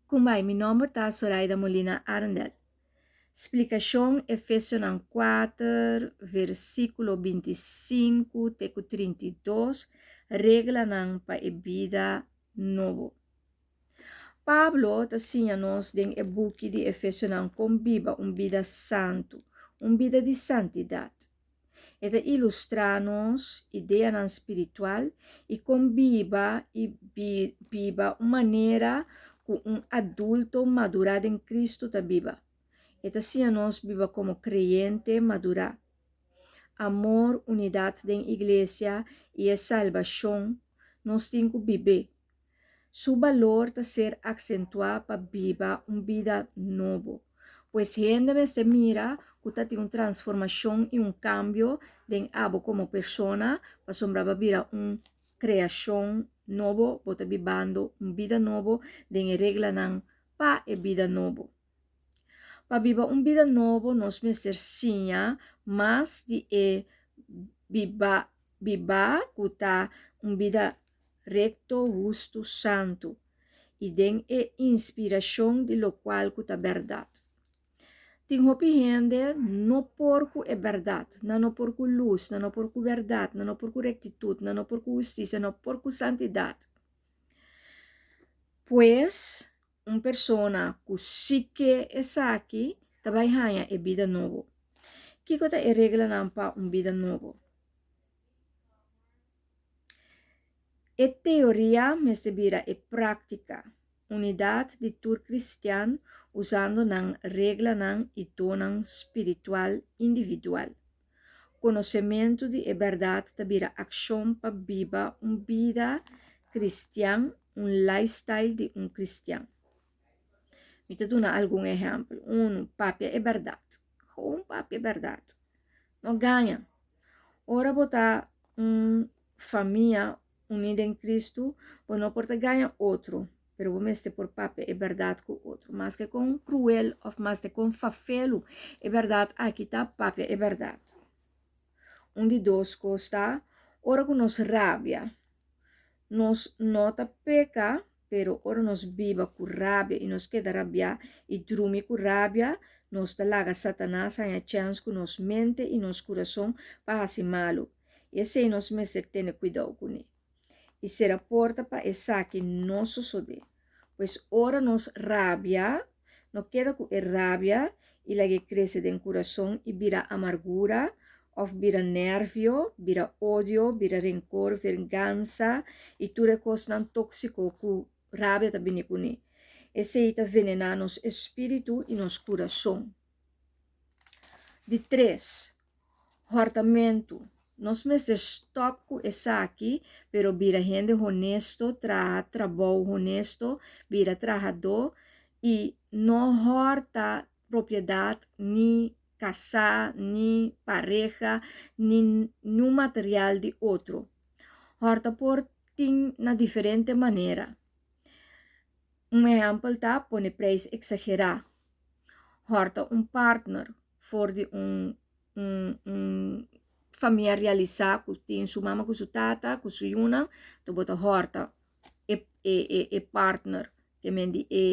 Kumbai, mi nomber ta Soraida Molina Arendel. Splikashon Efesionan 4, versíkulo 25 te ku 32, reglanan pa e bida nobo. Pablo ta siña nos den e buki di Efesionan kon biba un bida santu, un bida di santidat. E ta ilustrá nos ideanan spiritual i kon biba i biba un manera ku un adulto madurá den Kristu ta biba. E ta siña nos biba komo kreyente madurá. Amor, unidat den iglesia i e salbashon nos tin ku bib'é. Su balor ta ser aksentuá pa biba un bida nobo. Pues hende mester mira ku ta tin un transformashon i un kambio den abo komo persona pasobra bo a bira un kreashon nobo, bo ta bibando un bida nobo den e reglanan pa e bida nobo. Pa biba un bida nobo nos mester siña mas di e biba biba ku ta un bida rekto, hustu, santu, i den e inspirashon di lokual ku ta bèrdat. Tin hopi hende no por ku e bèrdat, nan no por ku lus, nan no por ku bèrdat, nan no por ku rektitut, nan no por ku hustisia, nan no por ku santidat. Pues, un persona ku sí ke esaki ta bai haña e bida nobo. Kiko ta e reglanan pa un bida nobo? E teoria mester bira e práktika. Unidat di tur kristian usando nan reglanan i donnan spiritual individual. Konosementu di e bèrdat ta bira akshon pa biba un bida kristian, un lifestyle di un kristian. Mi ta duna algun ehèmpel. Unu, papia e bèrdat. Gewoon papia e bèrdat. No gaña. Ora bo ta un famia uní den Kristu, bo no por ta gaña otro, pero bo mester por papia e bèrdat ku otro. Maske kon kruel òf maske kon fafelu e bèrdat aki ta, papia e bèrdat. Un di dos kos ta, ora ku nos rabia, nos no ta peka, Pero ora nos biba ku rabia i nos keda rabiá i drumi ku rabia, nos ta laga Satanas haña chèns ku nos mente i nos kurason pa hasi malu. I esei nos mester tene kuidou kuné i sera porta pa esaki no sosodé. Pues ora nos rabia, no keda ku e rabia i lag'é krese den kurason i bira amargura òf bira nèrvio, bira odio, bira renkor, vengansa i tur e kosnan tóksiko ku rabia ta bini kuné. Esei ta venená nos espíritu i nos kurason. Di tres, hòrtamentu. Nos mester stòp ku esaki, pero bira hende honesto, traha trabou honesto, bira trahadó i no hòrta propiedat ni kasá, ni pareha, ni niun material di otro. Hòrta por tin na diferente manera. Un ehèmpel ta pone preis eksagerá, hòrta un partner for di un un un famia realisá ku tin su mama ku su tata ku su yunan, to bo ta hòrta e e e e partner ke men di e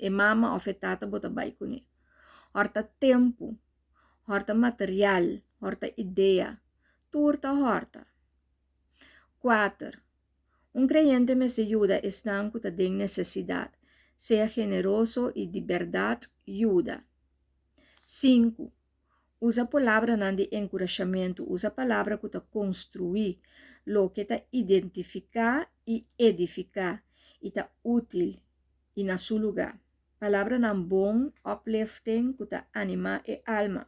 e mama òf e tata bo ta bai kuné. Hòrta tempu, hòrta material, hòrta idea, tur ta hòrta. Kuater, Un kreyente mester yuda esnan ku ta den nesesidat. Sea generoso i di bèrdat yuda. Sinku, Usa palabranan di enkurashamentu. Usa palabra ku ta konstruí, loke ta identifiká i edifiká, i ta útil i na su lugá. Palabranan bon, uplifting, ku ta animá e alma.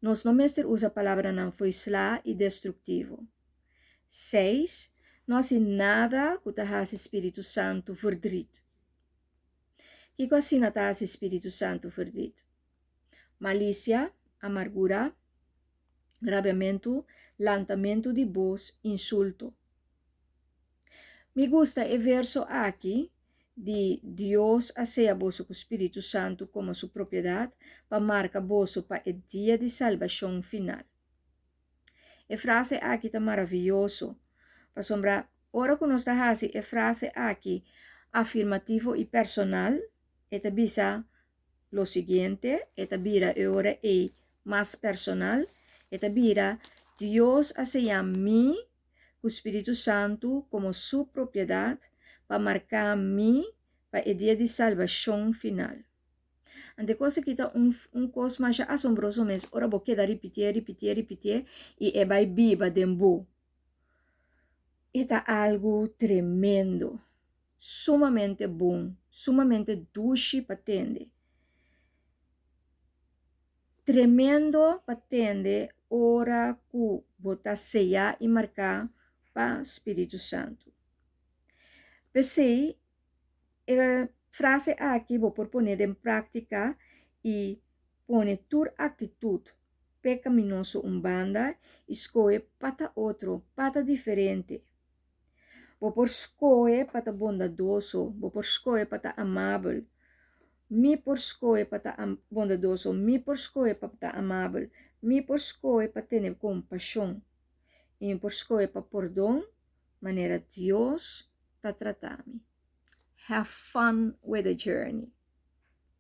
Nos no mester usa palabranan foislá i destruktivo. Seis, No hasi nada ku ta hasi spiritu santu verdriet. Kiko asina ta hasi spiritu santu verdriet? Malisia, amargura, rabiamentu, lantamentu di bos, insulto. Mi gusta e verso aki di Dios a sea boso ku Spiritu Santu komo su propiedat pa marka boso pa e dia di salbashon final. E frase aki ta maravioso, pasobra ora ku nos ta hasi e frase aki afirmativo i personal, e ta bisa lo siguiente, e ta bira e ora ei mas personal, e ta bira, Dios a seya mi ku Spiritu Santu komo Su propiedat pa marka mi pa e dia di salbashon final. Ante kos aki ta un un kos masha asombroso mes ora bo keda ripitié, ripitié, ripitié i e bai biba den bo. E ta algu tremendo, sumamente bon, sumamente dushi pa tende. Tremendo pa tende ora ku bo ta seyá i marká pa Spiritu Santu. P'esei E frase aki bo por pone den práktika i pone tur aktitut pekaminoso un banda i skohe pa ta otro, pa ta diferente. Bo por skohe pa ta bondadoso, bo por skohe pa ta amabel. Mi por skohe pa ta bondadoso, mi por skohe pa ta amabel, mi por skohe pa tene kompashon i mi por skohe pa pordon manera Dios ta trata mi. Have fun with the journey.